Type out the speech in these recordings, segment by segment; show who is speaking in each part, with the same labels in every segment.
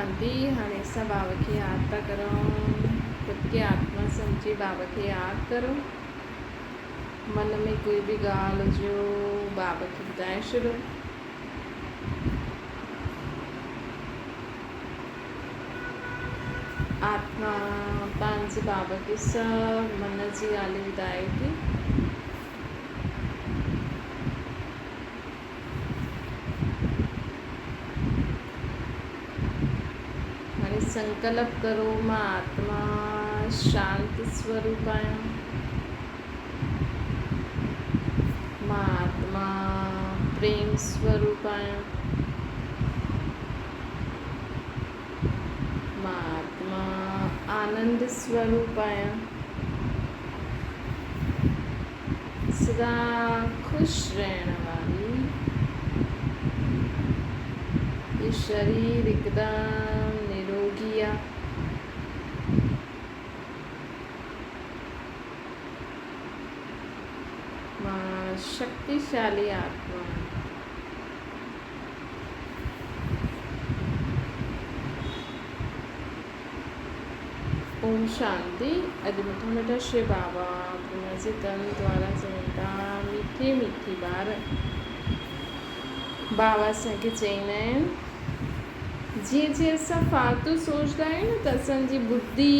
Speaker 1: شانتي، هاڻي اسان بابا کي ياد ٿا ڪرون. خود کي آتما سمجهي بابا کي ياد ڪرو. من ۾ ڪوئي به ڳالهه هجيو بابا کي ٻڌائي ڇڏو. آتما پنهنجي بابا کي سڀ من جي ڳالهيون ٻڌائي ٿي. هاڻي سنڪلپ ڪرو مان آتما شانت سوروپ آهيان. مان آتما پريم سوروپ آهيان. مان آتما آنند سوروپ آهيان. سدا خوش رهڻ واري هي شرير هڪدم نروڳي آ. مان شڪتيشالي آتما آهيان. اوم شانتي اڄ مٺا مٺا شو بابا پرما جي تن دوارا چون ٿا مٺي مٺي ٻار بابا اسان کي چئيندا آهن جيئن جيئن اسان فالتو سوچدا آهيون نه ته اسان جي ٻڌي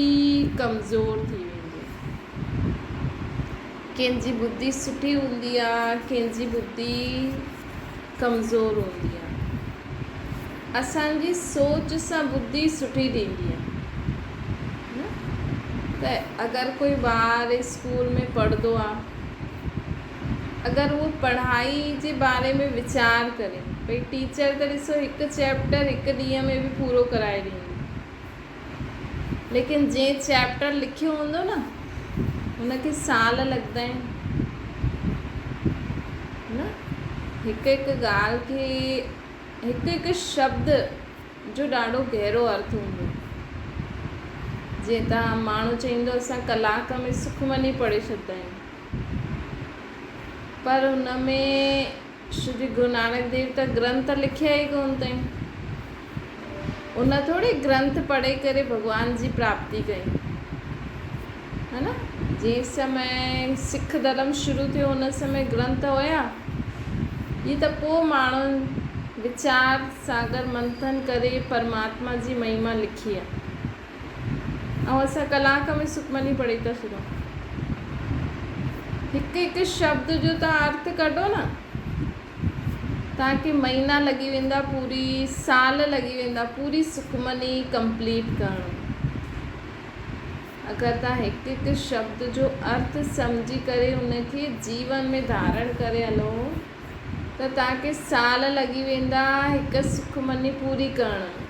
Speaker 1: ڪمزور ٿي ويندي آهي ڪنهن جي ٻڌي سٺي هوندي آهي ڪنهن جي ٻڌي ڪمزور هوندي آ. اسان جي سوچ سان ٻڌي سٺي ٿيندي آ نه ته اگر ڪوئي ٻار اسڪول ۾ پڙهندو آ اگر اهو پڙهائي جي باري ۾ ويچار ڪري ڀئي ٽيچر ته ڏسو هڪ چيپٽر هڪ ڏينهن ۾ به پورو ڪرائي ڏيندي ليڪن جنهن چيپٽر لکيو هوندو نه ان کي سال لڳندا آهن نه هڪ هڪ ڳالهه کي هڪ هڪ شبد جو ڏاڍو گهرو ارٿ هوندو آهي. جيئن ته ماڻهو چئيندو اسان ڪلاڪ ۾ سکمني پڙهي ڇڏندا آهيون پر ان ۾ شري گرو نانڪ ديو ته گرنٿ لکيا ئي ڪونه اٿئين. ان ٿوري گرنٿ پڙهي ڪري ڀڳوان جي پراپتي ڪئي. ها نه؟ جنهن سمي سک ڌرم شروع ٿيو ان سمي گرنٿ هيا؟ هي ته پوء ماڻهن ويچار ساگر منٿن ڪري پرماتما جي مهما لکي آ. ۽ اسان ڪلاڪ ۾ سکمني پڙهي ٿا ڇڏون. هڪ هڪ شبد جو توهان ارٿ ڪڍو نه توهان کي مهينا لڳي ويندا پوري سال لڳي ويندا پوري سکمني ڪمپليٽ ڪرڻ ۾. اگر توهان هڪ هڪ شبد جو ارٿ سمجهي ڪري ان کي جيون ۾ ڌارڻ ڪري هلو ته توهان کي سال لڳي ويندا هڪ سکمني پوري ڪرڻ ۾.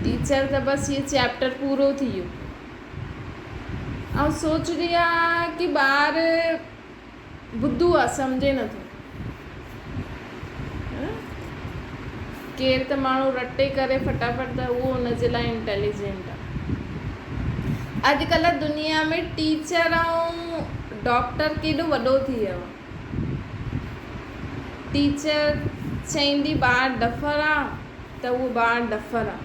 Speaker 1: ٽيچر ته بس هي چيپٽر پورو ٿي ويو. آئون سوچندي آهيان ڪي ٻار ٻڌو آ سمجهي نٿو. ڪير ته ماڻهو رٽي ڪري فٽافٽ ته اهو ان جي لاء انٽيليجنٽ آ. اڄڪلهه دنيا ۾ ٽيچر ۽ ڊاڪٽر ڪيڏو وڏو ٿي ويو آ. ٽيچر چئيندي ٻار ڊفر آ ته اهو ٻار ڊفر آ.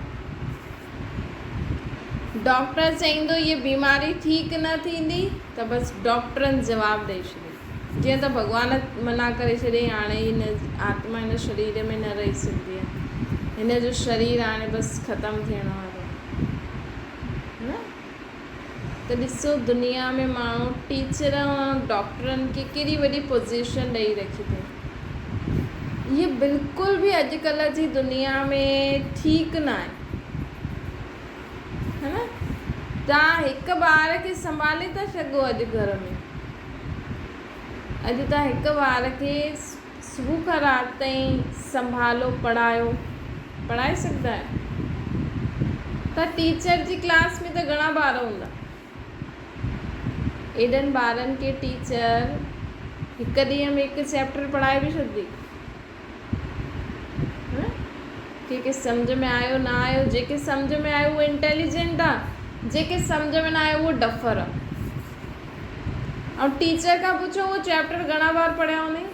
Speaker 1: ڊاڪٽر چئيندو هيء بيماري ٺيڪ نه ٿيندي ته بس ڊاڪٽرن جواب ڏئي ڇڏيو. جيئن ته ڀڳوان منع ڪري ڇڏيائين هاڻي هن آتما هن شرير ۾ نه رهي سگهندي آهي. هن جو شرير هاڻي بس ختم ٿيڻ وارو آهي. نه ته ڏسو دنيا ۾ ماڻهو ٽيچرن ۽ ڊاڪٽرن کي ڪيڏي وڏي پوزيشن ڏئي رکي اٿئي. اهي بلڪل به اڄڪلهه جي دنيا ۾ ٺيڪ نه آهي. ها نه توهان هڪ ٻار کي سنڀالي ٿا سگهو اڄ گهر ۾. اڄ توهان هڪ ٻار کي صبح کان رات تائين سنڀالو پڙهايو پڙهائي سگهندا آهيو؟ ته ٽيچر جي ڪلاس ۾ ته گهڻا ٻار هوندا. ايڏن ٻارن کي ٽيچر هڪ ڏينهن ۾ هڪ چيپٽر پڙهائي به ڇڏندي. ڪنهن کي سمجهه ۾ آيو نه آيو جيڪي سمجهه ۾ آيو اهو انٽيليجنٽ آ جيڪي سمجهه ۾ نه آيو اهو ڊفر آ. ۽ ٽيچر کان پڇو اهو چيپٽر گهڻا بار پڙهيا هوندئي.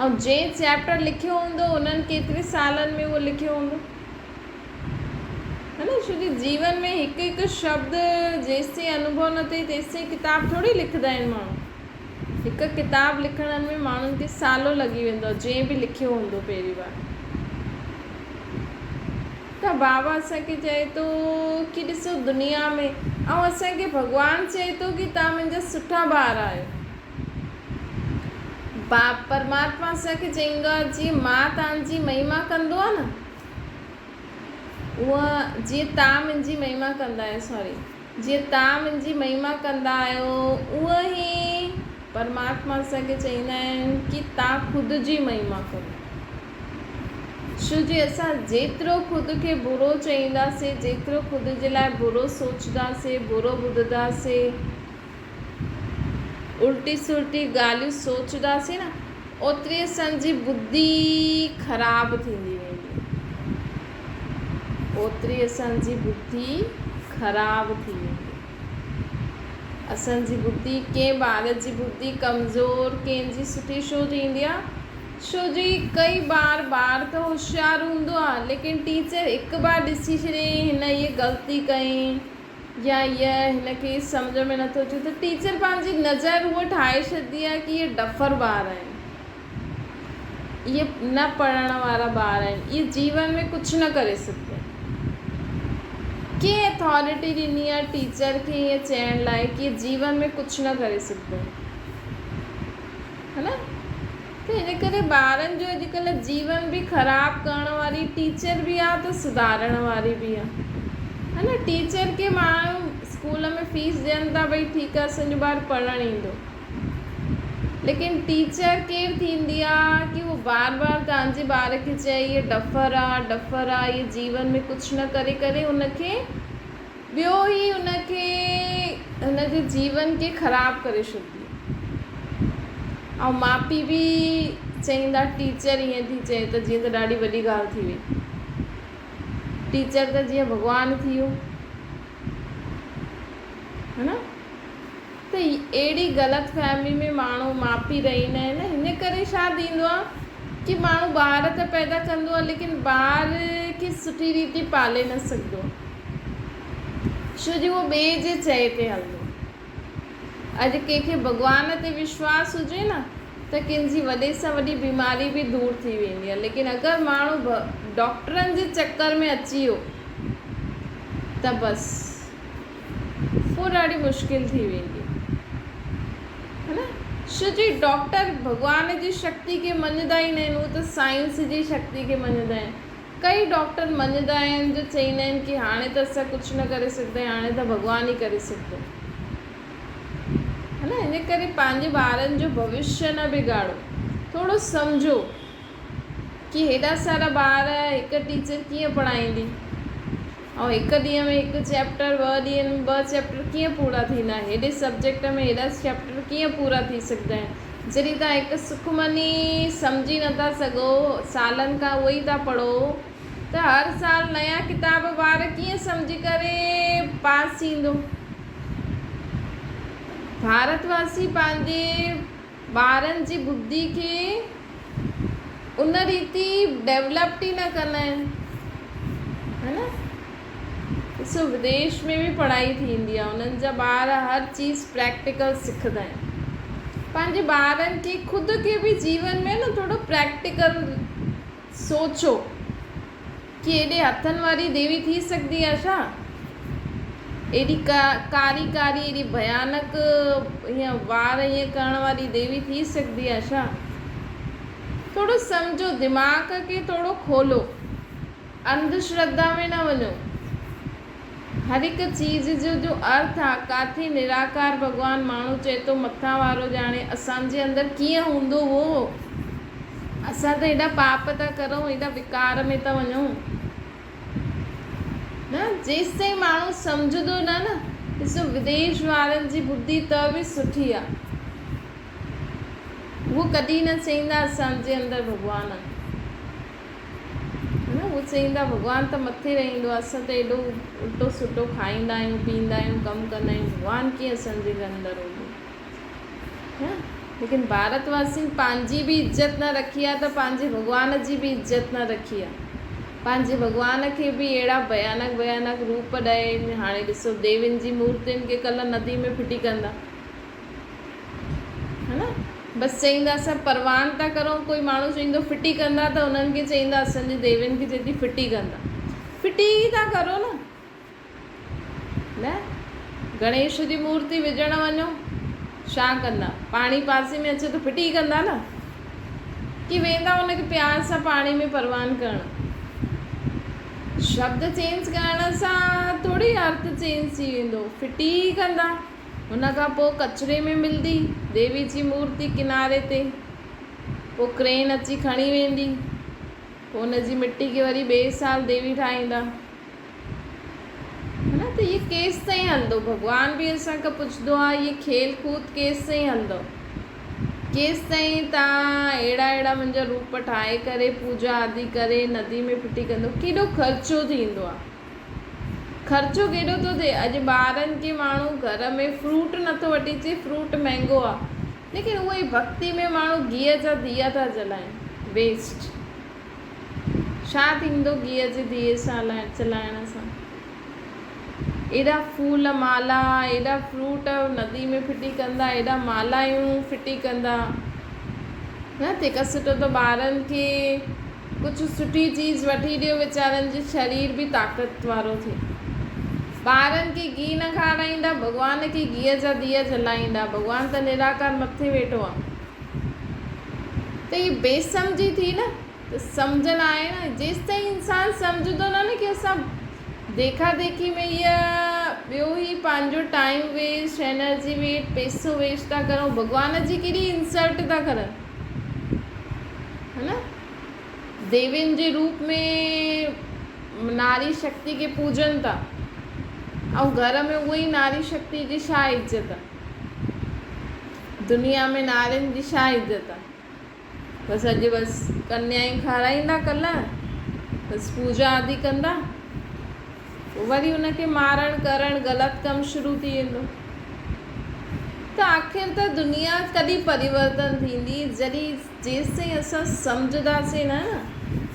Speaker 1: ۽ جنهن چيپٽر لکيو هوندو انهن ڪيتري سالن ۾ اهو لکيو هوندو ها نه ڇو جو جيون ۾ هڪ هڪ شبد جيستائين انوڀو نه ٿئي تيستائين ڪتاب ٿوري لکندا آهن ماڻهو هڪ ڪتاب لکڻ ۾ ماڻهن کي سالو لڳي ويندو آهي جنهن به لکيو هوندو پهرين بار ته بابا اسان کي چئي ٿو ڪي ڏسو دنيا ۾ ۽ اسان کي ڀڳوان چئي ٿو ڪي توهان منهنجا سٺا ٻار آهيو باپ پرماتما اسان کي چئيندو آهي جيئن مان توهان جي مهما ڪندو آهيان نه اها جيئن توهان منهنجي مهما ڪندا آهيو سوري جيئن توهان منهنجي مهما ڪندا آهيو اها ئي پرماتما اسان کي چئيندا آهن ڪي توهان خود جي مهما ڪريو ڇو جي اسان جيترو خود کي برو چئينداسي جيترو خود جي لاء برو سوچنداسي برو ٻڌنداسي الٽي سلٽي ڳالهيون سوچنداسين نه اوتري اسان جي ٻڌي خراب ٿيندي ويندي. اوتري اسان جي ٻڌي خراب ٿي ويندي. اسان جي ٻڌي ڪنهن ٻار جي ٻڌي ڪمزور ڪنهن جي سٺي ڇو ٿيندي آ ڇو جي ڪئي بار ٻار ته هوشيار هوندو آ ليڪن ٽيچر هڪ بار ڏسي ڇڏيائين هن هيء غلطي ڪئي يا هيء هن کي سمجهه ۾ نٿو اچي ته ٽيچر پنهنجي نظر هوء ٺاهي ڇڏندي آهي ڪي اهي ڊفر ٻار آهن، اهي نه پڙهڻ وارا ٻار آهن، اهي جيون ۾ ڪجهه نه ڪري سگهندا آهن. ڪنهن اٿارٽي ڏني آهي ٽيچر کي ائين چئڻ لاء ڪي اهي جيون ۾ ڪجهه نه ڪري سگهندا آهن. ها نه؟ ته ان ڪري ٻارن جو اڄڪلهه جيون به خراب ڪرڻ واري ٽيچر به آ ته سڌارڻ واري به آ ها نه ٽيچر کي ماڻهو اسڪول ۾ فيس ڏين ٿا ڀئي ٺيڪ آ اسان جو ٻار پڙهڻ ايندو ليڪن ٽيچر ڪير ٿيندي آ ڪي هو بار بار توهان جي ٻار کي چئي هي ڊفر آ ڊفر آ هي جيون ۾ ڪجهه نه ڪري ڪري ان کي ٻيو هي ان کي هن جي جيون کي خراب ڪري ڇڏندي ۽ ماء پيء به چئيندا ٽيچر ائين ٿي چئي ته جيئن ته ڏاڍي وڏي ڳالهه ٿي وئي ٽيچر ته جيئن ڀڳوان ٿي ويو ها نه ته اهڙي غلط فهمي ۾ ماڻهو ماء پيء رهندا آهن هن ڪري ڇا ٿيندو آهي ڪي ماڻهو ٻار ته پيدا ڪندو آهي ليڪن ٻار کي سٺي ريتي پالي نه سگهندو آهي ڇو جو اهو ٻئي جي چئي تي هلندو اڄ ڪنهن کي ڀڳوان تي وشواس هجي نه ته ڪنهن جي وڏي سان وڏي بيماري به دور ٿي ويندي آهي ليڪن اگر ماڻهو ڊاڪٽرن جي چڪر ۾ اچي ويو ته بس پوء ڏاڍي مشڪل ٿي ويندي ها نه ڇو جي ڊاڪٽر ڀڳوان جي شڪتي کي مڃدا ئي نه آهن هو ته سائنس جي شڪتي کي مڃدا آهن ڪئي ڊاڪٽر مڃدا آهن جو چئيندا آهن ڪي هاڻي ته اسان ڪجهه نه ڪري سگهندا آهيون هاڻي ته ڀڳوان ئي ڪري سگهندو ها نه ان ڪري پنهنجي ٻارن جو ڀوشيه نه بگاڙو ٿورو سمجهو ڪي هيڏا سارا ٻار هڪ ٽيچر ڪيئن پڙهائيندي ۽ هڪ ڏينهن ۾ هڪ چيپٽر ٻه ڏينهن ۾ ٻه چيپٽر ڪيئن پورا ٿيندا هيڏي سبجيڪٽ ۾ هيڏا چيپٽر ڪيئن پورا ٿي سگهندا آهن جڏهن توهان هڪ سکمني سمجهي نٿا سگهو سالن کان اهو ئي ٿا پڙهو ته هر سال نيا ڪتاب ٻار ڪيئن سمجهي ڪري پاس ٿيندو ڀارت واسي پنهنجي ٻارن جي ٻڌي کي ان ريتي ڊيولپڊ ئي نه ڪندا آهن ها نه ڏسو وديش ۾ به پڙهائي ٿيندي آهي انهن جا ٻار هر چيز پريڪٽيڪل سکندا آهن پنهنجي ٻارن کي خود کي به جيون ۾ نه ٿورو پريڪٽيڪل سوچو ڪي ايڏي هٿن واري ديوي ٿي سگهندي آ ڇا؟ ايڏي ڪاري ڪاري ايڏي ڀيانڪ ائين وار ائين ڪرڻ واري ديوي ٿي سگهندي آ ڇا؟ ٿورو سمجهو دماغ کي ٿورو کولو انڌ شرڌا ۾ نه وڃو هر هڪ چيز جو جو ارٿ آ ڪاٿي نراڪار ڀڳوان ماڻهو چئي ٿو مٿان وارو ڄاڻي اسان جي اندر ڪيئن هوندو اهو اسان ته ايڏا پاپ ٿا ڪرون ايڏا وڪار ۾ ٿا وڃون نه جيستائين ماڻهو سمجهندو نه نه ڏسو وديش وارن جي ٻڌي ته به سٺي آ اهو ڪڏهن نه چئيندا اسان جي اندر ڀڳوان آ نه هو چئيندا ڀڳوان ته مٿي رهندو آ اسان ته ايڏو الٽو سلٽو کائيندا آهيون پيئندا آهيون ڪم ڪندا آهيون ڀڳوان ڪيئن اسان جي اندر هوندو ها. ليڪن ڀارت واسين پنهنجي به عزت نه رکي آ ته پنهنجي ڀڳوان جي به عزت نه رکي آ. پنهنجي ڀڳوان کي به اهڙا ڀيانڪ ڀيانڪ روپ ڏئي هاڻي ڏسو ديوين جي مورتين کي ڪلهه ندي ۾ ڦٽي ڪندا ها نه بس چئيندا اسان پروان ٿا ڪرون ڪوئي ماڻهو چئيندو ڦٽي ڪندا ته انهن کي چئيندا اسان جي ديوين کي چئي ٿي ڦٽي ڪندا ڦٽي ئي ٿا ڪرو نه نه گڻيش جي مورتي وجهڻ وڃو ڇا ڪندا پاڻي پاسي ۾ اچي ته ڦٽي ڪندا نه ڪي ويندا ان کي پيار سان پاڻي ۾ پروان ڪرڻ شبد چينج ڪرڻ سان ٿوري ارٿ چينج ٿي ويندو ڦٽي ڪندا ان کان پوء ڪچري ۾ ملندي ديوي جي مورتي ڪناري تي پوء ڪرين اچي کڻي ويندي پوء ان جي مٽي کي وري ٻئي سال ديوي ٺاهيندا نه ته هي ڪيستائين هلندو؟ ڀڳوان به اسان کان پڇندو آهي هي کيل ڪود ڪيستائين هلندو؟ ڪيستائين توهان اهڙا اهڙا منهنجا روپ ٺاهي ڪري پوڄا آدي ڪري ندي ۾ ڦٽي ڪندو؟ ڪيڏو خرچو ٿيندو آهي؟ خرچو ڪيڏو ٿو ٿئي؟ اڄ ٻارن کي ماڻهو گهر ۾ فروٽ نٿو وٺي اچي فروٽ مهنگو آهي ليڪن اهو ئي ڀڳتي ۾ ماڻهو گيهه جا ديا ٿا جلائين ويسٽ ڇا ٿيندو گيهه جي ڌيء سان چلائڻ سان؟ ايڏا ڦول مالا، ايڏا فروٽ ندي ۾ ڦٽي ڪندا، ايڏا مالايون ڦٽي ڪندا. نه تنهن کان سٺو ته ٻارن کي ڪجهه سٺي چيز وٺي ڏيو ويچارن جي شرير به طاقت وارو ٿئي. ٻارن کي گيهه نه کارائيندا، ڀڳوان کي گيهه جا ديا جلائيندا. ڀڳوان ته نراڪار مٿي ويٺو آهي. ته هي بي سمجهي ٿي نه ته سمجهه نه آهي نه جيستائين انسان سمجهندو نه نه ڪي اسان ديکا ديکي ۾ هيء ٻيو هي پنهنجو ٽائيم ويسٽ انرجي ويٽ پيسو ويسٽ ٿا ڪرون ڀڳوان جي ڪيڏي انسلٽ ٿا ڪرن ها نه ديوين جي روپ ۾ ناري شڪتي کي پوڄن ٿا ۽ گهر ۾ اها ئي ناري شڪتي جي ڇا عزت آهي دنيا ۾ نارين جي ڇا عزت آ. بس اڄ بس ڪنيائون کارائيندا ڪلهه بس پوڄا آدي ڪندا پوء وري ان کي مارڻ ڪرڻ غلط ڪم شروع ٿي ويندو ته آخر ته دنيا ڪڏهن پريورتن ٿيندي جڏهن جيستائين اسان سمجهنداسين نه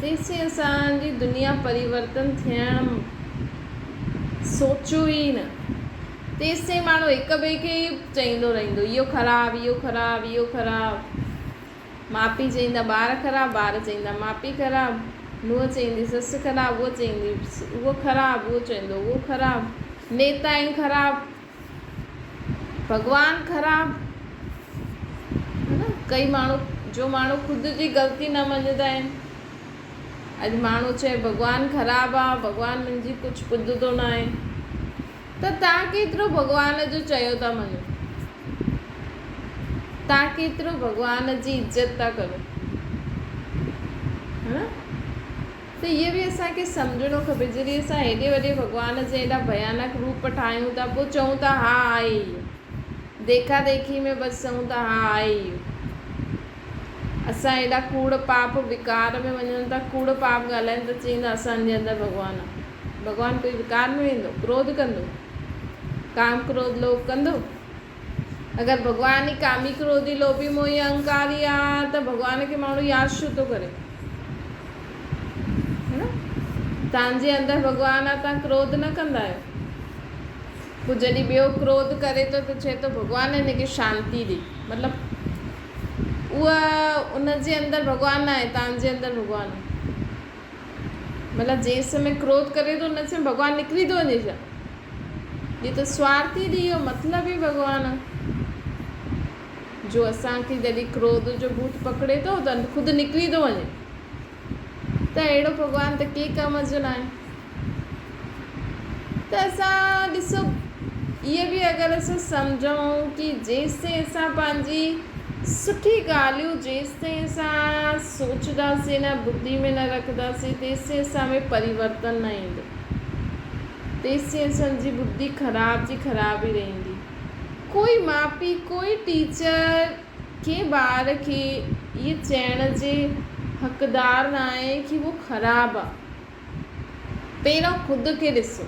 Speaker 1: تيستائين اسان جي دنيا پريورتن ٿيڻ سوچيو ئي نه تيستائين ماڻهو هڪ ٻئي کي ئي چئيندو رهندو اهو خراب اهو خراب اهو خراب. ماء پيء چئيندا ٻار خراب، ٻار چئيندا ماء پيء خراب، نونهن چئيندي سس خراب، اهو چئيندي اهو خراب، اهو چئيندو اهو خراب، نيتا آهن خراب، ڀڳوان خراب. ها نه ڪئي ماڻهو جو ماڻهو خود جي غلطي نه مڃندا آهن. اڄ ماڻهو چئي ڀڳوان خراب آ، ڀڳوان منهنجي ڪجهه ٻڌندو ناهي. ته توهان ڪيترو ڀڳوان جو چيو ٿا مڃو؟ توهان ڪيترو ڀڳوان جي عزت ٿا ڪرو؟ ها نه؟ ته اهو به اسان کي سمجهڻو کپي جڏهن اسان هيڏي وڏي ڀڳوان جا ايڏا ڀيانڪ روپ ٺاهيون ٿا پوء چئون ٿا ها آهي اهو ديکا ديکي ۾ بس چئون ٿا ها آهي اهو اسان ايڏا ڪوڙ پاپ وڪار ۾ وڃون ٿا ڪوڙ پاپ ڳالهايون ٿا چئين ٿا اسان جي اندر ڀڳوان آهي ڀڳوان ڪوئي وڪار ۾ ويندو، ڪروڌ ڪندو، ڪام ڪروڌ لوڀ ڪندو؟ اگر ڀڳوان ئي ڪامي ڪروڌي لوڀي موهي اهنڪاري آ ته ڀڳوان کي ماڻهو ياد ڇو ٿو ڪري؟ ها نه؟ تان جي اندر ڀڳوان آ تان ڪروڌ نه ڪندا آهيو. پوء جڏهن ٻيو ڪروڌ ڪري ٿو ته چئي ٿو ڀڳوان هن کي شانتي ڏي. مطلب اها ان جي اندر ڀڳوان نه آهي تان جي اندر ڀڳوان آ. مطلب جنهن سمي ڪروڌ ڪري ٿو ان سمي ڀڳوان نڪري ٿو وڃي ڇا؟ هي ته سوارٿي ٿي ويو مطلب ئي ڀڳوان جو اسان کي جڏهن ڪروڌ جو ڀوت پڪڙي ٿو ته خود نڪري ٿو وڃي ته اهڙو ڀڳوان ته ڪي ڪم جو ناهي ته اسان ڏسو اهي به اگر اسان سمجهون ڪي جيستائين اسان پنهنجي سٺي ڳالهيون جيستائين اسان سوچنداسين نه ٻڌي ۾ نه رکنداسين تيستائين اسان ۾ پريورتن نه ايندو تيستائين اسان جي ٻڌي خراب جي خراب ئي رهندي ڪوئي ماء پيء ڪوئي ٽيچر ڪنهن ٻار کي اهي چئڻ جي حقدار نه آهي ڪي اهو خراب آهي پهريون خود کي ڏسو.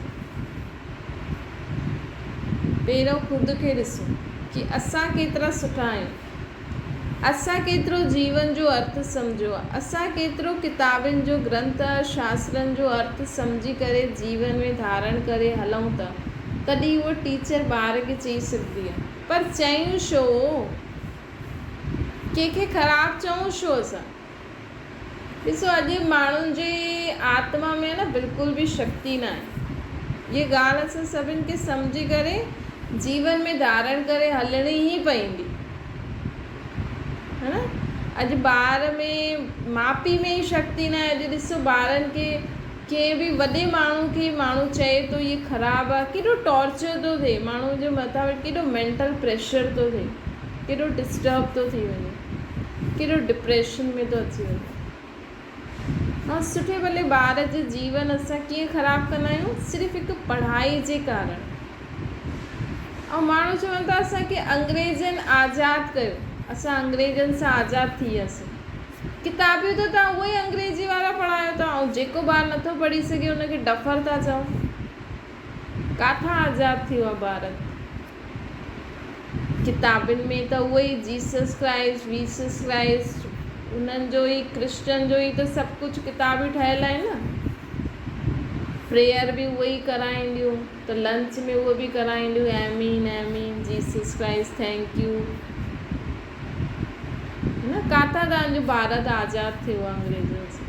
Speaker 1: پهريون خود کي ڏسو ڪي اسان ڪيترا سٺا آهيون. اسان ڪيترو جيون جو ارٿ سمجهيو آ؟ اسان ڪيترو ڪتابن جو گرنٿ شاسترن جو ارٿ سمجهي ڪري جيون ۾ ڌارڻ ڪري هلون ٿا؟ تڏهن اهو ٽيچر ٻار کي چئي سگهندي آ. پر چيون ڇو؟ ڪنهن کي خراب چئون ڇو اسان؟ ڏسو اڄ ماڻهن جي آتما ۾ نه بلڪل به شڪتي ناهي. هيء ڳالهه اسان سڀن کي سمجهي ڪري جيون ۾ ڌارڻ ڪري هلڻي ئي پوندي. ها نه اڄ ٻار ۾ ماء پيء ۾ ئي شڪتي ناهي اڄ ڏسو ٻارن کي ڪنهن به وڏي ماڻهو کي ماڻهو چئي ٿو هيء خراب آهي ڪيڏو ٽارچر ٿو ٿئي ماڻهو جي مٿان ڪيڏو مينٽل پريشر ٿو ٿئي ڪيڏو ڊسٽرب ٿو ٿي وڃي ڪيڏو ڊپريشن ۾ ٿو اچي وڃي ۽ سٺي ڀلي ٻار جو جيون اسان ڪيئن خراب ڪندا آهيون صرف هڪ پڙهائي جي ڪارڻ ۽ ماڻهو چون ٿا اسان کي انگريزن آزاد ڪيو اسان انگريزن سان آزاد ٿي وياسين ڪتابيون ته توهان اهي ئي انگريزي وارا پڙهايو ٿا ۽ جيڪو ٻار نٿو پڙهي سگهي ان کي ڊفر ٿا چئو ڪاٿان آزاد ٿيو آهي ڀارت ڪتابن ۾ ته اهي ئي جيسس ڪرائسٽ ويسس ڪرائسٽ انهن جو ئي ڪرسچن جو ئي ته سڀ ڪجهه ڪتابيون ٺهيل آهن نه پريئر به اهي ئي ڪرائينديون ته لنچ ۾ اهو به ڪرائينديون آمين آمين جيسس ڪرائسٽ thank you نه ڪاٿان توهان جو ڀارت آزاد ٿيو آهي انگريزن سان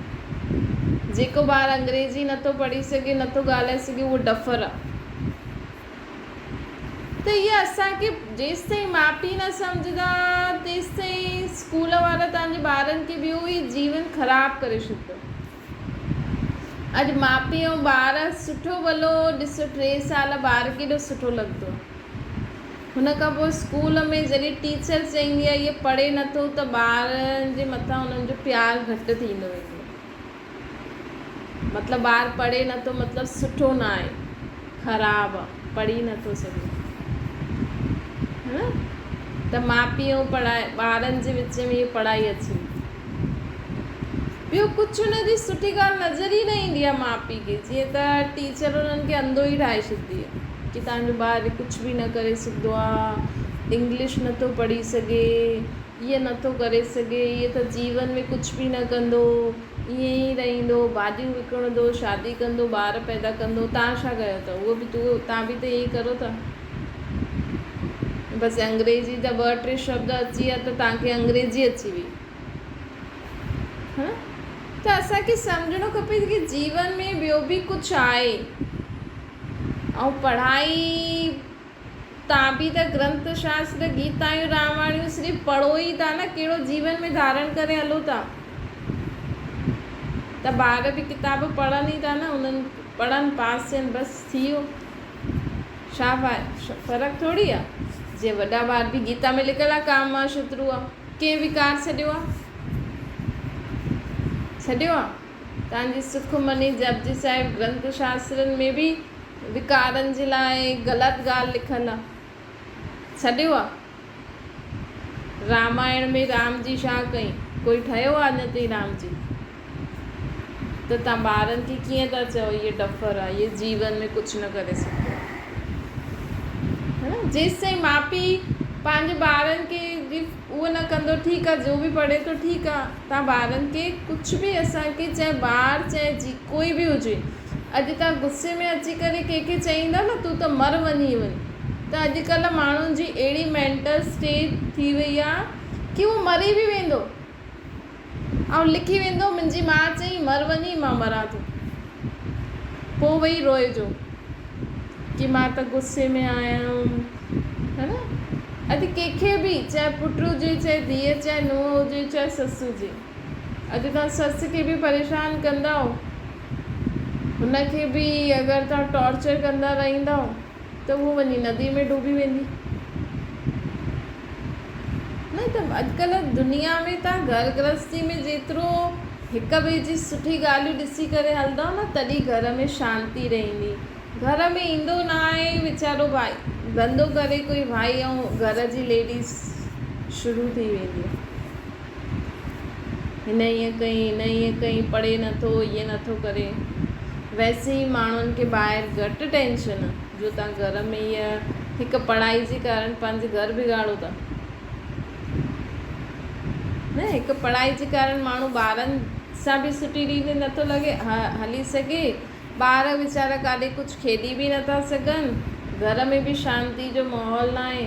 Speaker 1: جيڪو ٻار انگريزي نٿو پڙهي سگهي نٿو ڳالهائي سگهي اهو ڊفر آهي ته اها اسان کي جيستائين ماء پيء نه سمجهندا تيستائين اسڪول وارا توهان جي ٻارن کي ٻيو ئي جيون خراب ڪري ڇڏندو. اڄ ماء پيء ۽ ٻار سٺو ڀلو ڏسو ٽي سال ٻار ڪيڏو سٺو لڳندو آهي. هن کان پوء اسڪول ۾ جڏهن ٽيچر چئيندي آهي اهي پڙهي نٿو ته ٻارن جي مٿان انهن جو پيار گهٽ ٿيندو ويندو آهي. مطلب ٻار پڙهي نٿو مطلب سٺو نه آهي خراب آ پڙهي نٿو سگهي ها ته ماء پيء ۽ پڙهائي ٻارن جي وچ ۾ هي پڙهائي اچي وئي ٻيو ڪجهه هن جي سٺي ڳالهه نظر ئي نه ايندي آهي ماء پيء کي جيئن ته ٽيچر انهن کي انڌو ئي ٺاهي ڇڏندي آهي ڪي توهان جو ٻار ڪجهه به نه ڪري سگهندو آهي انگلش نٿو پڙهي سگهي ائين نٿو ڪري سگهي، ائين ته جيون ۾ ڪجهه به نه ڪندو، ائين ئي رهندو، ڀاڄيون وڪڻندو، شادي ڪندو، ٻار پيدا ڪندو، توهان ڇا ڪيو ٿا؟ اهو به توهان به ته ائين ئي ڪرو ٿا. بس انگريزي جا ٻه ٽي شبد اچي ويا ته توهان کي انگريزي اچي وئي. ها ته اسان کي سمجهڻو کپي ته جيون ۾ ٻيو به ڪجهه آهي ۽ پڙهائي تان به ته گرنٿ شاستر، گيتايون، راماڻيون صرف پڙهو ئي ٿا نه، ڪهڙو جيون ۾ ڌارڻ ڪري هلو ٿا. ته ٻار به ڪتاب پڙهن ئي ٿا نه، انهن پڙهن پاس ٿين بس ٿي ويو. ڇا فرق ٿوري آ. جيئن وڏا ٻار به گيتا ۾ لکيل آ ڪام مان شترو آ، ڪنهن وڪار ڇڏيو آ؟ ڇڏيو آ؟ تان جي سکمني، جپجي صاحب، گرنٿ شاسترن ۾ به وڪارن جي لاء غلط ڳالهه لکيل آ. ڇڏيو آ. رامائڻ ۾ رام جي ڇا ڪئي؟ ڪوئي ٺهيو آ اڃا تائين رام جي؟ ته تان ٻارن کي ڪيئن ٿا چئو اهي ڊفر آ، اهي جيون ۾ ڪجهه نه ڪري سگهندو آ. ها نه جيستائين ماء پيء پنهنجي ٻارن کي جي اهو نه ڪندو ٺيڪ آ جو به پڙهي ٿو ٺيڪ آ تان ٻارن کي ڪجهه به اسان کي چاهي ٻار چاهي جي ڪوئي به هجي اڄ توهان غصي ۾ اچي ڪري ڪنهن کي چئيندا نه تون ته مر وڃي وڃ ته اڄڪلهه ماڻهن جي اهڙي مينٽل اسٽيٽ ٿي وئي آ ڪي هو مري به ويندو ۽ لکي ويندو منهنجي ماء چئي مر وڃي مان مران ٿو پوء ويهي روئجو ڪي مان ته غصي ۾ آيم ها نه اڄ ڪنهن کي به چاهي پٽ هجي چاهي ڌيء چاهي نونهن هجي چاهي سس هجي اڄ توهان سس کي به پريشان ڪندؤ، هن کي به اگر توهان ٽارچر ڪندا رهندؤ ته هوء وڃي ندي ۾ ڊوبي ويندي. نه ته اڄڪلهه دنيا ۾ توهان گهر گرهستي ۾ جيترو هڪ ٻئي جي سٺي ڳالهيون ڏسي ڪري هلندؤ نه تڏهن گهر ۾ شانتي رهندي. گهر ۾ ايندو نه آهي ويچارو ڀائي ڌنڌو ڪري ڪوئي ڀائي ۽ گهر جي ليڊيز شروع ٿي ويندي آهي. هن ائين ڪئي هن ائين ڪئي پڙهي نٿو ائين نٿو ڪري ويسي ئي ماڻهن کي ٻاهر گهٽ ٽينشن آ جو تان گهر ۾ هيء هڪ پڙهائي جي ڪارڻ پنهنجي گهر بگاڙو ٿا. نه هڪ پڙهائي جي ڪارڻ ماڻهو ٻارن سان به سٺي ريت نٿو لڳي هلي سگهي. ٻار ويچارا ڪاڏي ڪجهه کيڏي به نٿا سگهن. گهر ۾ به شانتي جو ماحول ناهي.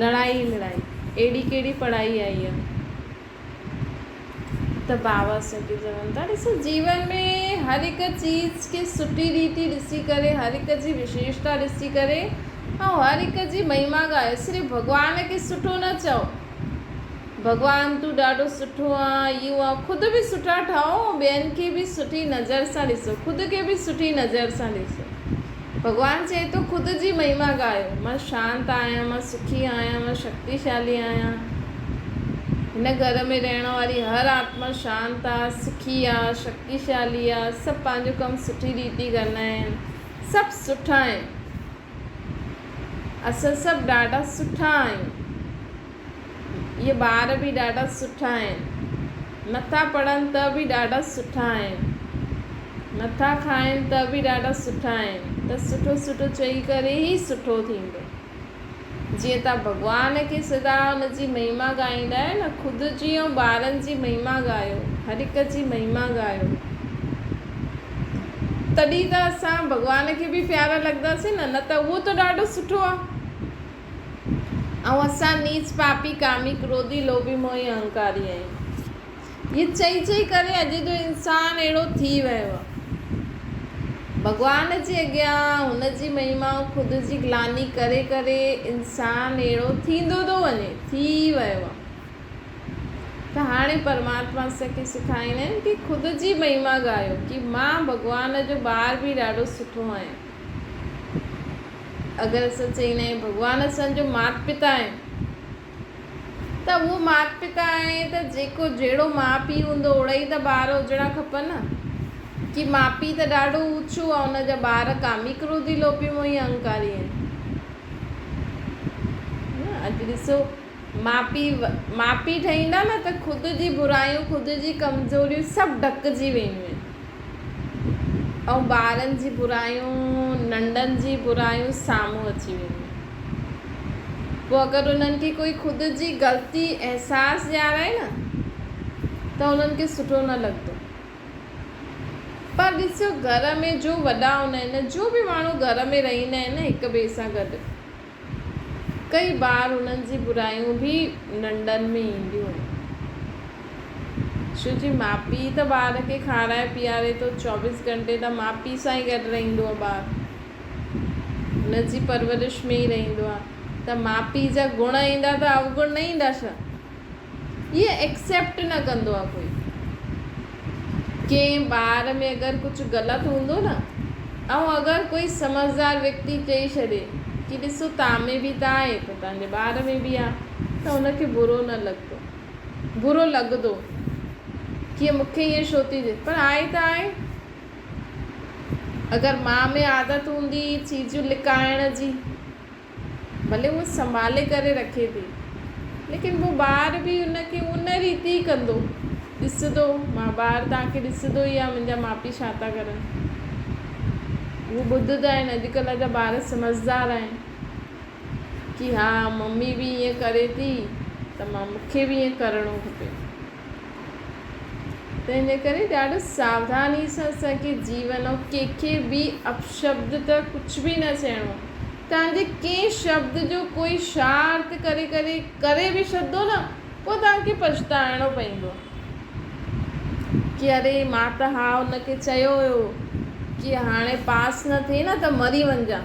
Speaker 1: لڙائي ئي لڙائي. اهڙي ڪهڙي پڙهائي آهي اها. ته بابا اسان کي چون ٿا ڏسو جيون ۾ هر هڪ چيز کي سٺي ريتي ڏسي ڪري هر هڪ جي وشيشتا ڏسي ڪري ۽ هر هڪ جي مهما ڳايو صرف ڀڳوان کي سٺو نه چئو ڀڳوان تون ڏاڍو سٺو آن اهو آن خود به سٺا ٺهو ۽ ٻين کي به سٺي نظر سان ڏسو خود کي به سٺي نظر سان ڏسو ڀڳوان چئي ٿو خود جي مهما ڳايو مان شانت آهيان مان سکي آهيان مان شڪتيشالي آهيان هن گهر ۾ رهڻ واري هر آتما شانت آ سکي آ شڪتيشالي آ سڀ پنهنجو ڪم سٺي ريتي ڪندا آهن سڀ سٺا آهن اسان سڀ ڏاڍا سٺا آهيون. اهي ٻار به ڏاڍا سٺا آهن. نٿا پڙهن ته به ڏاڍا سٺا آهن. نٿا کائن ته به ڏاڍا سٺا آهن. ته سٺو سٺو چئي ڪري ئي سٺو ٿيندو. جيئن توهان ڀڳوان کي سدا ان جي مهما ڳائيندا آهيو نه خود جي ۽ ٻارن جي مهما ڳايو. هر هڪ جي مهما ڳايو. تڏهن ته اسان ڀڳوان کي به پيارا لڳنداسين نه، نه ته اهو ته ڏاڍو سٺو آهي. ۽ اسان نيچ پاپي ڪامي ڪروڌي لوڀي موهي اهنڪاري آهيون. اهي چئي چئي ڪري اڄ جو انسان اهڙو ٿي ويو آهي. ڀڳوان جي اڳيان هن جي مهما ۽ خود جي گلاني ڪري ڪري انسان اهڙو ٿيندو ٿو وڃي، ٿي ويو آهي. ته هاڻي پرماتما اسان کي سکائيندا آهن ڪي خود جي مهما ڳايو ڪي مان ڀڳوان جو ٻار به ڏاڍو سٺو آهيان. اگر اسان چئيندا آهيون ڀڳوان اسان جو مات پتا آهي ته اهو مات پتا آهي ته جيڪو جهڙو ماء پيء هوندو اوڙا ئي ته ٻار هجڻا کپن نه ڪي ماء پيء ته ڏاڍو اوچو آهي ان جا ٻار ڪامي ڪروڌي لوڀي موهي اهنڪاري آهن نه اڄ ڏسو ماء پيء ماء پيء ٺهيندا نه ته خود جي برايون خود جي ڪمزوريون سڀ ڍڪجي وينديون آهن ۽ ٻارن جي برايون، ننڍن جي برايون سامهون اچي وينديون. پوء اگر انهن کي ڪوئي خود جي غلطي احساس ڏيارائي نه ته انهن کي سٺو نه لڳندو. پر ڏسو گهر ۾ جو وڏا هوندا آهن، جو به ماڻهو گهر ۾ رهندا آهن نه هڪ ٻئي سان گڏ، ڪئي بار انهن جي برايون به ننڍن ۾ اينديون آهن. ڇو جي ماء پيء ته ٻار کي کارائي پياري ٿو، چوبيس گهنٽي ته ماء پيء سان ئي گڏ رهندو آهي ٻار. ان جي پرورش ۾ ئي رهندو آهي ته ماء پيء جا گڻ ايندا ته اوگڻ نه ايندا ڇا؟ اهي ايڪسيپٽ نه ڪندو آهي ڪوئي. ڪنهن ٻار ۾ اگر ڪجهه غلط هوندو نه ۽ اگر ڪوئي سمجهدار ويڪتي چئي ڇڏي ڪي ڏسو توهان ۾ به ته آهي ته توهان جي ٻار ۾ به آهي ته هن کي برو نه لڳندو برو لڳندو ڪي مون کي ائين ڇو ٿي چئي پر آهي ته آهي اگر ماء ۾ عادت هوندي چيزون لڪائڻ جي ڀلي هوء سنڀالي ڪري رکي ٿي، ليڪن پوء ٻار به ان کي ان ريت ئي ڪندو، ڏسندو، مان ٻار توهان کي ڏسندو ئي آهي منهنجا ماء پيء ڇا ٿا ڪرن. هو ٻڌندا آهن، اڄڪلهه جا ٻار سمجهدار آهن ڪي ها ممي به ائين ڪري ٿي ته مان مون کي به ائين ڪرڻو کپي. تنهن جي ڪري ڏاڍو ساوڌاني سان اسان کي جيون ۽ ڪنهن کي به اپشبد ته ڪجهه به نه چئڻو آهي. توهان جي ڪنهن شبد جو ڪوئي شارٿ ڪري ڪري ڪري به ڇڏندو نه پوء توهان کي پڇتائڻو پئيندو ڪي اري مان ته ها ان کي چيو هيو ڪي هاڻي پاس نه ٿئي نه ته مري وڃجان.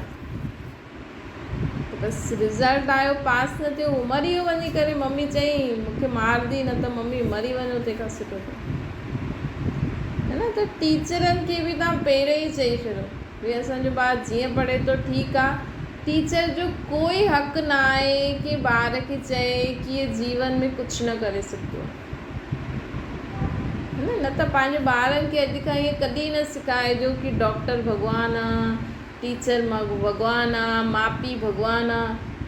Speaker 1: ته بس رزلٽ آيو پاس نه ٿيو هو مري ويو وڃي ڪري ممي چئي مون کي مارندي نه ته ممي مري وڃو تنهن کان سٺو ته هي نه ته ٽيچرن کي به تان پهريون ئي چئي ڇڏو ڀي اسان جو ٻار جيئن پڙهي ٿو ٺيڪ آ ٽيچر جو ڪوئي حق نه آهي ڪي ٻار کي چئي ڪي هي جيون ۾ ڪجهه نه ڪري سگهندو آ هي نه نه ته پنهنجي ٻارن کي اڄ کان ائين ڪڏهن نه سکائجو ڪي ڊاڪٽر ڀڳوان آ ٽيچر ڀڳوان آ، ماء پيء ڀڳوان آ،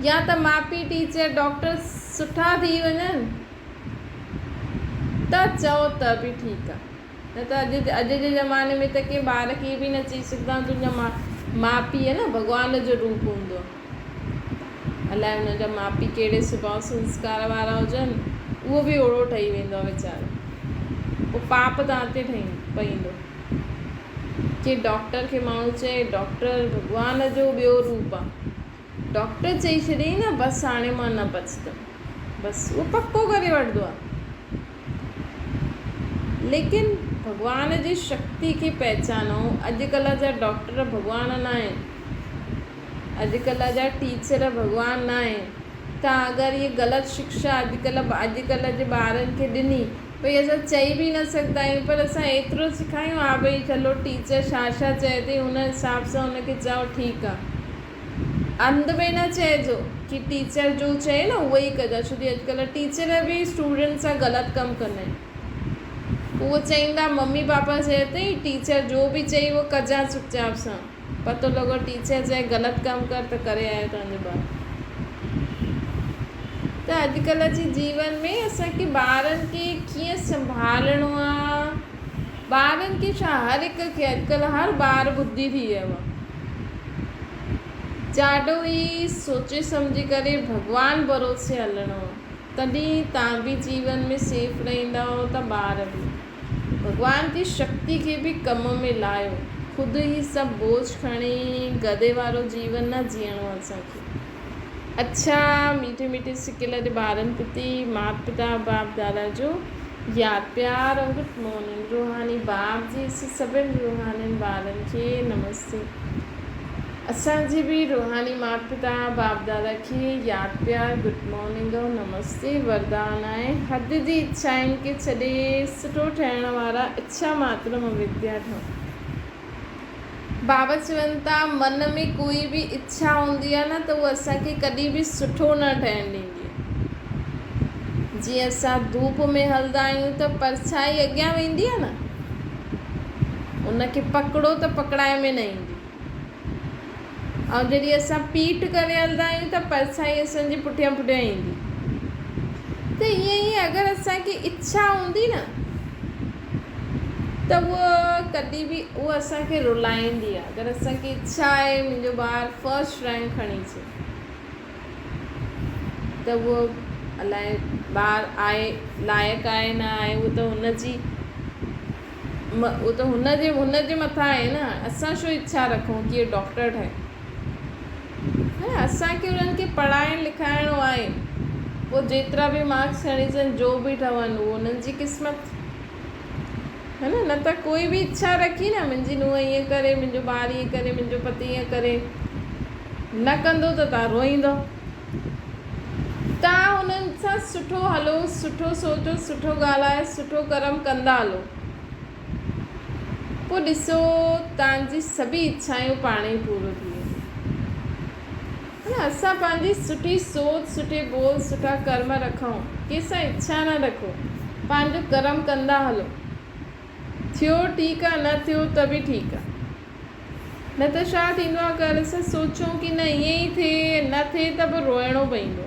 Speaker 1: يا ته ماء پيء ٽيچر ڊاڪٽر سٺا ٿي وڃن ته چئو ته به ٺيڪ آ، نه ته اڄ اڄ جي زماني ۾ ته ڪنهن ٻار کي به نه چئي سگهندا آهيون تنهنجا ماء ماء پيء نه ڀڳوان جو روپ هوندو آ. الائي انهن جا ماء پيء ڪهڙي سڀاء سنسڪار وارا هجن. اهو به اوڙو ٺهي ويندو آهي ويچارو. پوء پاپ توهان تي ٺهي پئيندو. ڪي ڊاڪٽر کي ماڻهو چئي ڊاڪٽر ڀڳوان جو ٻيو روپ آ. ڊاڪٽر چئي ڇڏيائين نه بس هاڻي مان نه بچندم. بس اهو پڪو ڪري وٺندو آ. ليڪن ڀڳوان جي شڪتي کي پهچانو. اڄڪلهه جا ڊاڪٽر ڀڳوان نه آهن. اڄڪلهه جا ٽيچر ڀڳوان نه آهن. تان اگر هيء غلط شڪشا اڄڪلهه اڄڪلهه جي ٻارن کي ڏني ڀئي اسان چئي به نه سگهندا آهيون پر اسان ايترو سکايون ها ڀئي چلو ٽيچر ڇا ڇا چئي ٿي ان حساب سان ان کي چئو ٺيڪ آ انڌ ۾ نه چئجو ڪي ٽيچر جو چئي نه اهو ئي ڪجا ڇو جي اڄڪلهه ٽيچر به اسٽوڊنٽ سان غلط ڪم ڪندا آهن اهو چئيندا ممي پاپا چئي اٿئي ٽيچر جو به چئي اهو ڪجا چپ چاپ سان پتو لڳو ٽيچر چئي غلط ڪم ڪر ته ڪري آيو توهان جو ٻار. ته اڄڪلهه جي جيون ۾ اسان کي ٻارن کي ڪيئن سنڀالڻو آ ٻارن کي ڇا هر هڪ کي اڄڪلهه هر ٻار ٻڌي ٿي ويو آ ڏاڍو ئي سوچي سمجهي ڪري ڀڳوان ڀروسي هلڻو آ تڏهن توهان به جيون ۾ سيف رهندؤ ته ٻار به. ڀڳوان جي شڪتي کي به ڪم ۾ لايو. خود هي سڀ بوجھ کڻي گدي وارو جيون نه جيئڻو اسان کي. اڇا ميٺي ميٺي سڪيل جي ٻارن پرتي مات پتا باپ دادا جو ياد پيار ۽ گڊ مارننگ روحاني باپ جي سڀن روحانين ٻارن کي نمستي. اسان جي به روحاني مات پتا باپ دادا کي ياد پيار گڊ مارننگ ۽ نمستي وردان آهي حد جي اڇائن کي ڇڏي سٺو ٺهڻ وارا اڇا ماترم اويديا ٺهو بابا چون ٿا من ۾ ڪوئي به اڇا هوندي آهي نه ته اهو اسان کي ڪڏهن به سٺو نه ٺهڻ ڏيندي آهي جيئن اسان ڌوپ ۾ هلندا آهيون ته پرڇائي اڳيان ويندي آهي نه ان کي پڪڙو ته پڪڙائي ۾ نه ايندي ۽ جڏهن اسان پيٺ ڪري هلندا آهيون ته پرڇائي اسان جي پٺيان پٺيان ايندي ته ائين ئي اگر اسان کي اڇا هوندي نه ته اها ڪڏهن به اها اسان کي رلائيندي آهي اگر اسان کي اڇا آهي منهنجو ٻار فرسٽ رينڪ کڻي اچي ته اهو الائي ٻار آهي لائق آهي نه آهي اهو ته هن جي اهو ته هن جي هن جي مٿان آهي نه اسان ڇو اڇا رکون ڪي اهو ڊاڪٽر ٺهي ها اسان کي انهن کي پڙهائڻ لکائڻو آهي پوء جيترا به مارڪس کڻي اچن جو به ٺهن اهو انهن جي قسمت ها نه نه ته ڪوئي به اڇا رکي نه منهنجي نونهن ائين ڪري منهنجو ٻار ائين ڪري منهنجو پتي ائين ڪري نه ڪندو ته توهان روئيندؤ. توهان انهن سان سٺو هلو، سٺو سوچو، سٺو ڳالهايو، سٺو ڪرم ڪندا هلو. پوء ڏسو توهان جي سڀئي اڇائون پاڻ ئي پورو ٿي وينديون. اسان پنهنجي سٺي سوچ، سٺي ٻول، سٺا ڪرم رکون، ڪنهن سان اڇا نه رکو، پنهنجو ڪرم ڪندا هلو. ٿيو ٺيڪ آ نه ٿيو ته به ٺيڪ آ. نه ته ڇا ٿيندو آ اگر اسان سوچون ڪي نه ائين ئي ٿئي نه ٿئي ته به روئڻو پئيندو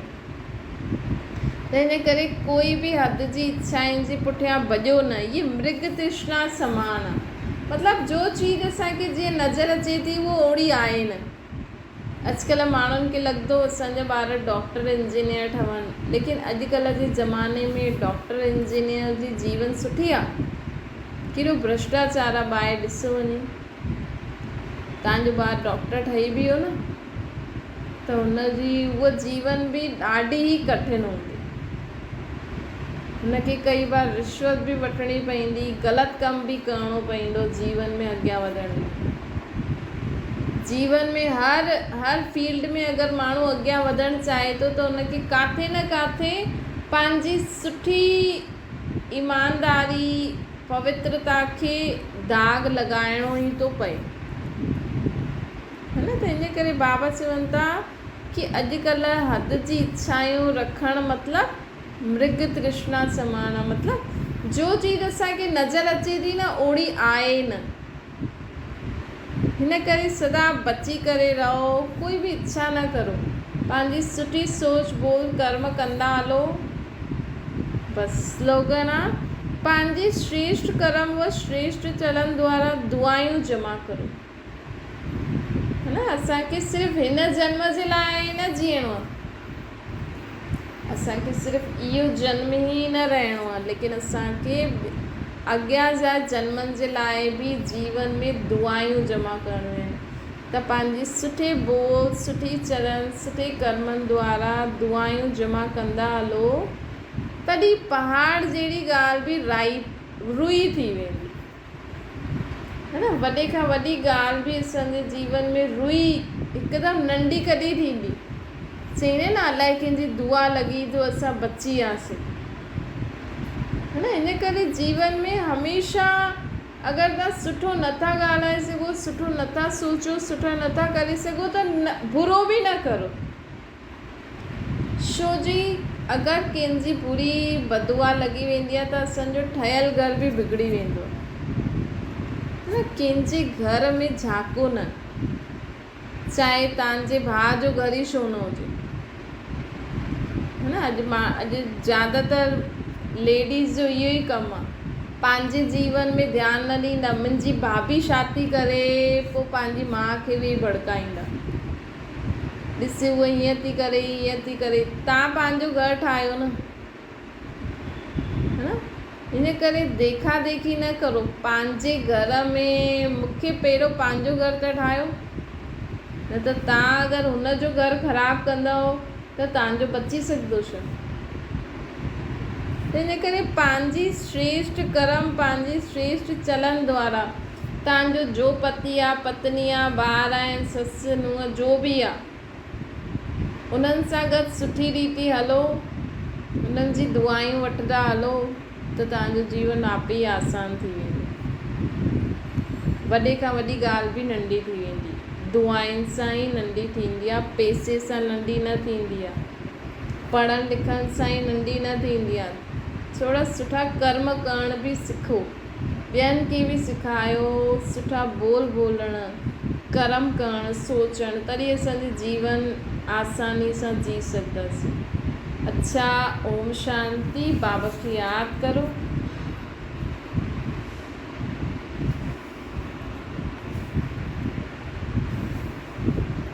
Speaker 1: ته ان ڪري ڪوئي به حد جي اڇائن جي پٺيان ڀڄو نه هي مرگ ترشنا سمان آ مطلب جو چيز اسان کي جيئن نظر اچي ٿي اهو اوڙي آهي نه اڄڪلهه ماڻهن کي لڳندو اسان جا ٻار ڊاڪٽر انجنيئر ٺهن ليڪن اڄڪلهه جي زماني ۾ ڊاڪٽر انجنيئر جي جيون سٺي آ ڪيڏو ڀرشٽاچار آ ٻاهر ڏسو وڃي تان جو ٻار ڊاڪٽر ٺهي به ويو نه ته هن جي اها جيون به ڏاڍي ئي ڪٺن هوندي هن کي ڪئي بار رشوت به وٺڻي پوندي غلط ڪم به ڪرڻو پوندو جيون ۾ اڳيان وڌڻ لاء جيون ۾ هر هر فيلڊ ۾ اگر ماڻهو اڳيان وڌڻ چاهي ٿو ته ان کي ڪاٿي نه ڪاٿي پنهنجي سٺي ايمانداري پوترتا کي داغ لڳائڻو ئي ٿو پئي ها نه تنهن جي ڪري بابا چون ٿا ڪي اڄڪلهه حد جي اڇائون رکڻ مطلب مرگ ترشنا سمان آ مطلب جو چيز اسان کي نظر اچي ٿي نه اوڙي آهي نه هن ڪري سدا بچي ڪري رهو، ڪوئي به اڇا نه ڪرو، پنهنجي سٺي سوچ ٻول ڪرم ڪندا هلو. بس سلوگن آ، پنهنجي شريشٽ ڪرم و شريشٽ چلن دوارا دعايون جمع ڪرو. ها نه اسان کي صرف هن جنم جي لاء نه جيئڻو آ. اسان کي صرف اهو جنم ئي نه رهڻو آهي ليڪن اسان کي اڳيان جا جنمن جي لاء به جيون ۾ دعايون جمع ڪرڻيون آهن ته پنهنجي سٺي ٻول، سٺي چرن، سٺي ڪرمن دوارا دعايون جمع ڪندا هلو تڏهن پهاڙ جهڙي ڳالهه به رائي روئي ٿي ويندي. ها نه وڏي کان وڏي ڳالهه به اسان جي جيون ۾ روئي هڪدم ننڍي ڪڏهن ٿيندي؟ چئين نه الائي ڪنهن جي دعا لڳي جو اسان بچي وياسين. ها نه ان ڪري جيون ۾ هميشه اگر توهان سٺو نٿا ڳالهائي سگهو، سٺو نٿا سوچو، سٺا نٿا ڪري سگهو ته برو به نه ڪرو. ڇو جي اگر ڪنهن جي بري بددعا لڳي ويندي آهي ته اسان جو ٺهيل گهر به بگڙي ويندو آهي. نه ڪنهن جي گهر ۾ جهاڪو نه، چاهي توهان جي ڀاء جو گهر ئي ڇو نه هجي. نه اڄ مان اڄ زياده تر ليڊيز جو اهو ئي ڪم آهي. پنهنجي جيون ۾ ڌيان نه ڏيندا. منهنجي ڀاڀي ڇا ٿي ڪري پوء پنهنجي ماء کي ويهي ڀڙڪائيندا. ڏس هوء هيئن ٿي ڪري هيئن ٿي ڪري تان پنهنجو گهر ٺاهيو نه ها ان ڪري ديکا ديکي نه ڪرو پنهنجي گهر ۾ مونکي پهريون پنهنجو گهر ته ٺاهيو نه ته تان اگر هن جو گهر خراب ڪندؤ ته تان جو بچي سگهندو ڇا؟ ته ان ڪري پنهنجي شريشٽ ڪرم پنهنجي شريشٽ چلن دوارا تان جو جو پتي آ پتني آ ٻار آهن سس نونهن جو به آ انهن سان گڏ سٺي ريتي هلو انهن جي دعائون وٺندا هلو ته توهان جو جيون آپ ئي آسان ٿي ويندو. وڏي کان وڏي ڳالهه به ننڍي ٿي ويندي. دعائن سان ئي ننڍي ٿيندي آ، پئسي سان ننڍي نه ٿيندي آ. پڙهڻ لکڻ سان ئي ننڍي نه ٿيندي آ. ٿورا سٺا ڪرم ڪرڻ به سکو. ٻين کي به سکايو سٺا ٻول ٻولڻ، ڪرم ڪرڻ، سوچڻ تڏهن اسان جي جيون آساني سان جي سگهنداسين. اڇا اوم شانتي بابا کي ياد ڪرو.